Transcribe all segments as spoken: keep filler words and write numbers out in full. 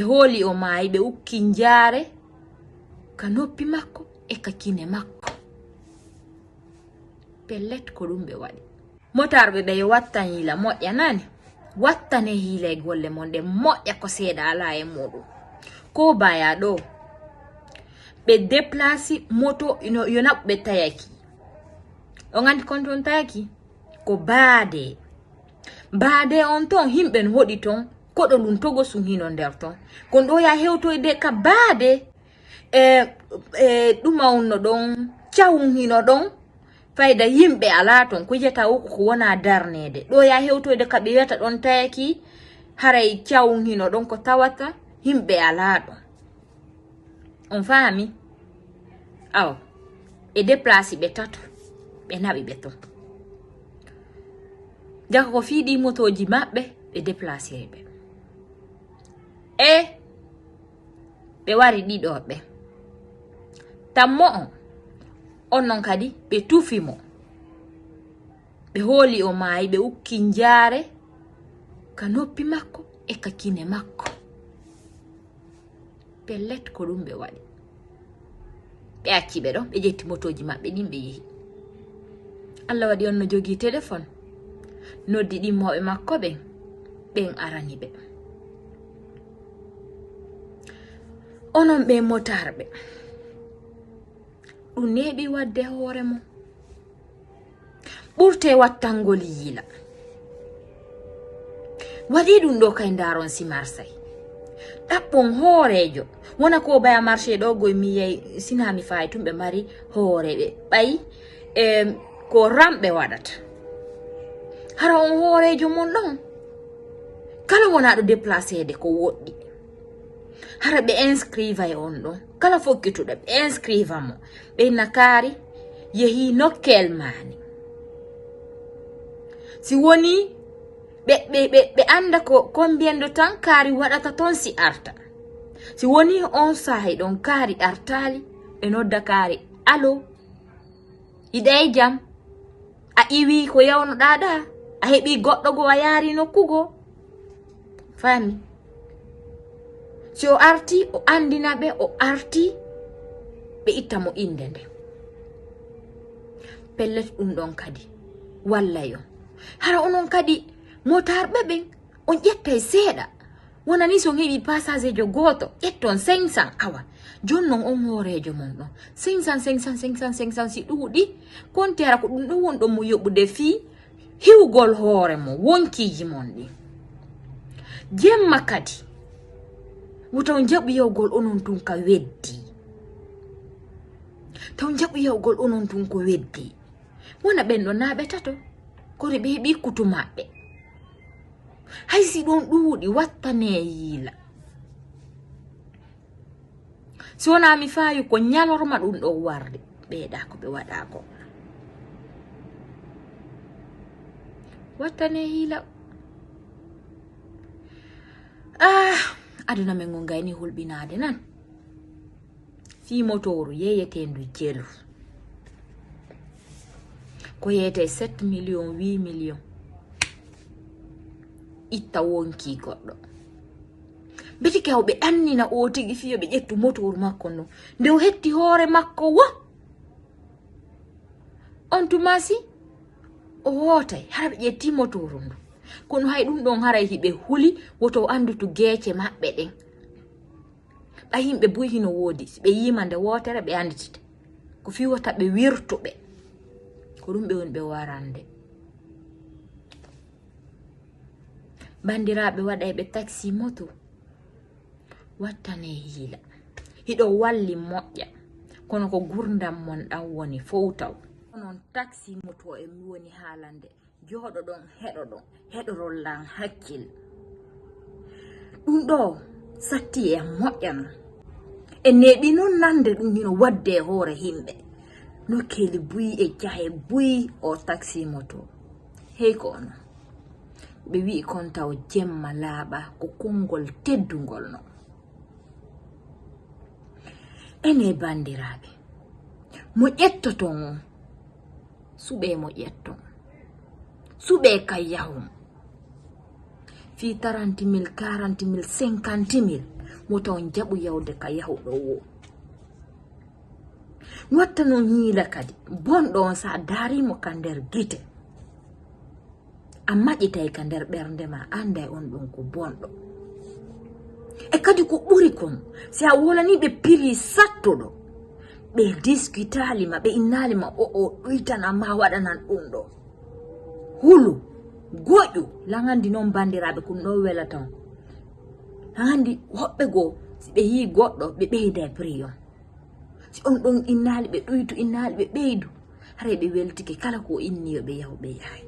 Ɓe hooli o maayi, ɓe ukki njaare ka noppi makko e ka kine makko. Pellet, ko ɗum ɓe waɗi. Motarɓe ɓe yo wattan yiila moƴƴa nani. Wattane hiila e golle mon ɗe moƴƴa, ko seeɗa alaa e muɗum. Ko baya ɗo. Ɓe deplasi moto ino, yo naɓɓe tayaki. On anndi kon ton tayaki? Ko baade. Baade on ton, himɓe no hoɗi ton, koɗo ndun togo sun hino nder ton. Kon ɗo ya hewtoyde ka baade. E, e, ɗuma on no ɗon, cawun hino ɗon. Fayda yimɓe alaa ton, ko yiyata o ko wona darneede. Ɗo ya hewtoyde ka ɓe wiyata ɗon tayaki, haray cawun hino ɗon ko tawata, yimɓe alaa ɗon. On faami? Aw, ɓe deplasi ɓe tato, ɓe naɓi ɓe ton. Jaka ko fii ɗi motooji maɓɓe, ɓe deplasiri ɓe. E ɓe wari ɗiɗo ɓe. Tammo on, on non kadi ɓe tufi mo. Ɓe hooli o maayi, ɓe ukki njaare ka noppi makko e ka kine makko. Pellet, ko ɗum ɓe waɗi. Ɓe acci ɓe ɗon, ɓe ƴetti motooji maɓɓe ɗin, ɓe yehi. Allah waɗi on no jogii telefon, noddi ɗimmooɓe makko ɓen, ɓen arani ɓe. Onon ɓe motarɓe, ɗum neeɓi waɗde hoore mum. Ɓurte wattangol yiila. Waɗi ɗum ɗo kay, ndaron si Marsay. Ɗaɓɓon hooreejo. Wona ko baya marché ɗo goy mi yey, sina mi fayi tun ɓe mari hoore ɓe. Ɓay, em, ko ramɓe waɗata. Hara on hooreejo mon ɗon. Kala wona ɗo déplacéde ko woɗɗi. Hara ɓe inscriva e on ɗon. Kala fokkituɗo ɓe inscriva mo. Ɓe na kaari yehi nokkel maani. Si woni ɓe, ɓe, ɓe, ɓe annda ko combien de temps kaari waɗata ton si arta. Si woni on saahi ɗon kaari artaali, ɓe nodda kaari, "Alo, hiɗa e jam? A iwi ko yawnoɗaa ɗa? A heɓi goɗɗo go a yaari nokku go?" Faami? Si o arti, o anndina ɓe, o arti, ɓe itta mo innde nde. Pellet ɗum ɗon kadi. Wallay on. Hara onon kadi, motarɓe ɓen, on ƴettay seeɗa. Wonani si on heɓi pasagejo gooto, ƴetton cinq cents, awa. Jon non on hooreejo mon ɗon. Cinq cents, cinq cents, cinq cents, cinq cents, si ɗuuɗi, konti hara ko ɗum ɗon woni ɗon mo yoɓude fii hiwgol hoore mon, wonkiiji mon ɗin. Jemma kadi, wo taw njaɓu yawgol onon tun ka weddi. Taw njaɓu yawgol onon tun ko weddi. Wona ɓen ɗon naa ɓe tato, kono ɓe heɓi kutu maɓɓe. Hay si ɗon ɗuuɗi, wattanee yiila. Si wonaa mi faayu ko ñalorma ɗum ɗo warde, ɓeeɗa ko ɓe waɗa ko. Wattane hiila. Ah, aduna men ngon gayni hulɓinaade nan. Fii motooru yeeyeteendu jelu. Ko yeeyetee sept millions, huit millions. Itta wonki goɗɗo. Mbeti kewɓe annina o tigi fii yo ɓe ƴettu motooru makko ndu. Nde o hetti hoore makko wo. On tuma si o wootay, hara ɓe ƴetti motooru ndu. Kono hay ɗum ɗon haray hiɓe huli, woto o anndu to geece maɓɓe ɗen. Ɓay yimɓe buy hino woodi, si ɓe yiima nde wootere, ɓe annditite. Ko fii wota ɓe wirtu ɓe. Ko ɗum ɓe woni ɓe warande. Banndiraaɓe waɗayɓe taxi moto, wattane hiila. Hiɗo walli moƴƴa, kono ko gurdam mon ɗan woni fow taw. Onon taxi moto e mi woni haalande, jooɗoɗon, heɗoɗon, heɗorol lan hakkil. Ɗum ɗo satti e moƴƴa non. E neeɓi non nande ɗum hino wadde e hoore himɓe. Nokkeeli buy e jahe buy o taxi moto. Hey ko onon. Ɓe wi'i kon taw jemma laaɓa ko konngol teddungol non. Ene banndiraaɓe, mo ƴettoton on, suɓee mo ƴetton. Suɓee ka yahun. Fii trente mille, quarante mille, cinquante mille, Wota on jaɓu yawde ka yahuɗo wo. Watta non hiila kadi. Bonɗo on, sa daarimo ka nder gite, a maƴitay ka nder ɓernde ma, anday on ɗon ko bonɗo. E kadi ko ɓuri kon, si a wolani ɓe piri sattuɗo, ɓe diskutaali ma, ɓe innaali ma, o, o ɗuytana ma, waɗanan ɗum ɗo. Hulu, goƴu, langandi non bandiraaɓe, kun ɗo welata on. Langandi hoɓɓe goo, si ɓe yii goɗɗo, ɓe ɓeyda e prix on. Si on ɗon innaali ɓe ɗuytu, innaali ɓe ɓeydu, haray ɓe weltike, kala ko o inni yo ɓe yahu, ɓe yahay.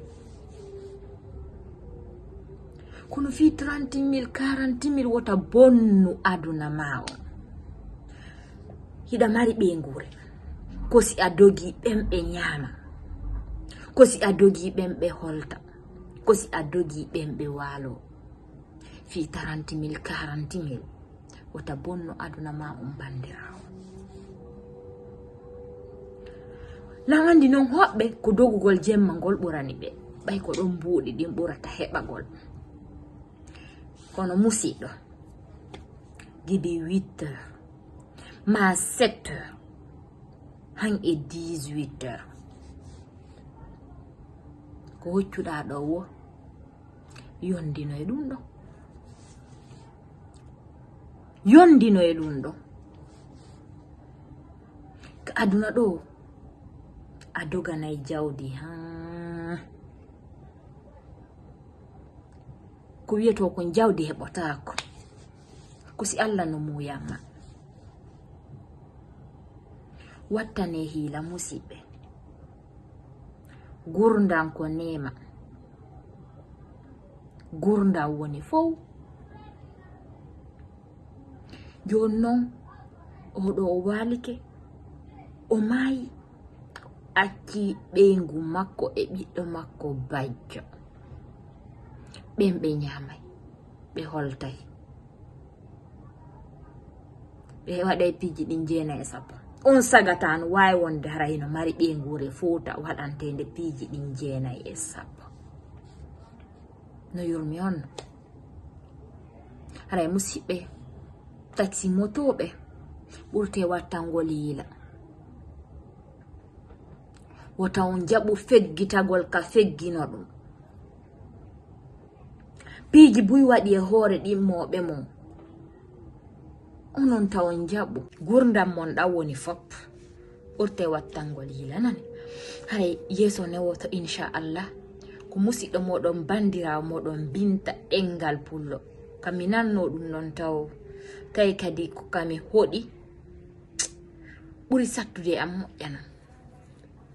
Kono fii trente mille, quarante mille, wota bonnu aduna ma on. Hiɗa mari ɓeynguure. Ko si a dogi ɓen ɓe ñaama. Ko si a dogi ɓen ɓe holta. Ko si a dogi ɓen ɓe waalo. Fii trente mille, quarante mille. Wota bonnu aduna ma on, bandiraawo. Langandi non hoɓɓe ko dogugol jemma ngol ɓurani ɓe. Ɓay ko ɗon mbuuɗi ɗin ɓurata heɓagol. Kono musiɗɗo, gidi huit heures, ma sept heures, han e dix-huit heures. Ko hoccuɗaa ɗo wo, yondino e ɗum ɗo. Yondino e ɗum ɗo. Ka aduna ɗo, a doganay jawdi, haa. Ko wiyetoo kon jawdi heɓotaako. Ko si Alla no muuyan ma. Wattane hiila, musiɓɓe. Gurdan ko neema. Gurdan woni fow. Jooni non, oɗo o waalike, o maayi, acci ɓeyngu makko e ɓiɗɗo makko bajjo. Ɓen ɓe ñaamay, ɓe holtay. Ɓe waɗay piiji ɗin jeenay e sappo. On sagata no waawi wonde hara hino mari ɓeynguure Fuuta waɗanteende piiji ɗin jeenay e sappo. No yurmi on no. Haray musiɓɓe, taxi motooɓe, ɓurte wattangol yiila. Wota on jaɓu feggitagol ka feggino ɗum. Piiji buy waɗi e hoore ɗimmooɓe mon. Onon taw on jaɓu. Gurdam mon ɗan woni fop. Ɓurte wattangol yiila nane. Haray yeeso ne woto, inchallah. Ko musiɗɗo moɗon, bandiraawo moɗon, Binta Ɗenngal Pullo. Ka mi nanno ɗum non taw, tawi kadi ko kami hoɗi. Ɓuri sattude am moƴƴano.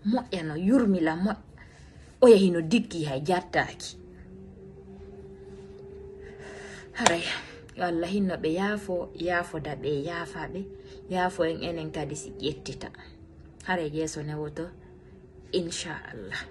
Moƴƴano, yurmila, moƴ-, o yahi no dikki hay jattaaki. Haray, yo Allah hinno ɓe yaafo, yaafoda ɓe, yaafa ɓe, yaafo en enen kadi si ƴettita. Haray yeeso ne woto, inchallah.